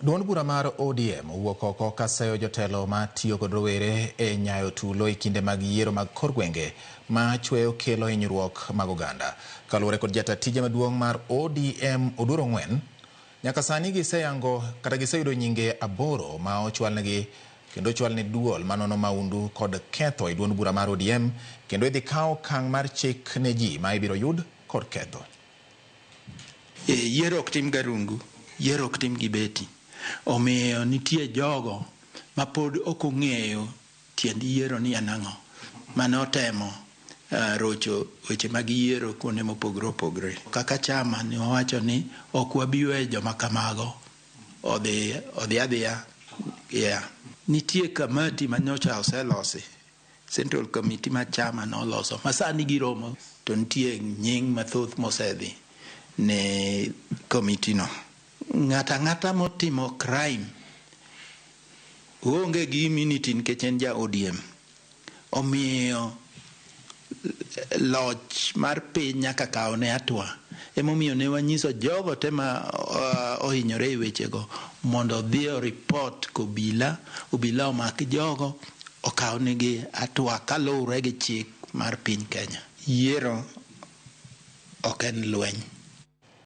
Duond bura mar ODM owuok oko kaseyo jotelo ma tiyo kod rowere e nyayo tulo e kinde mag yiero mag kor gwenge ma chweyo kelo hinyruok mag oganda. Kaluwore kod jata tije maduong' mar ODM Oduor Ong'wen, nyaka sani giseyango kata giseyudo nyinge 8 ma ochwalnegi kendo ochwalne duol manono maundu kod ketho e duond bura mar ODM kendo idhi kaw okang' mar chik ne ji ma ibiro yud kod ketho. Yiero ok tim garungu, yiero ok tim gi beti. Omiyo nitie jogo ma pod ok ong'eyo tiend yiero ni en ang'o, mane otemo rocho weche mag yiero kuonde mopogore opogore. Kaka chama ne wawacho ni ok wabi weyo joma kamago odhi adhiya. Yeah. Nitie kamati ma nyocha oselosi, Central Committee ma chama noloso, ma sani giromo, to nitie nying mathoth mosedhi ne komiti no. Ng'ato ang'ata motimo crime oonge gi immunity nikech en ja ODM. Omiyo loch mar piny nyaka kawne hatua. Emomiyo ne wanyiso jogo te ma ohinyore e wechego mondo odhi o report kobila, obila omak jogo okawnegi hatua kaluwore gi chik mar piny Kenya. Yiero ok en lweny.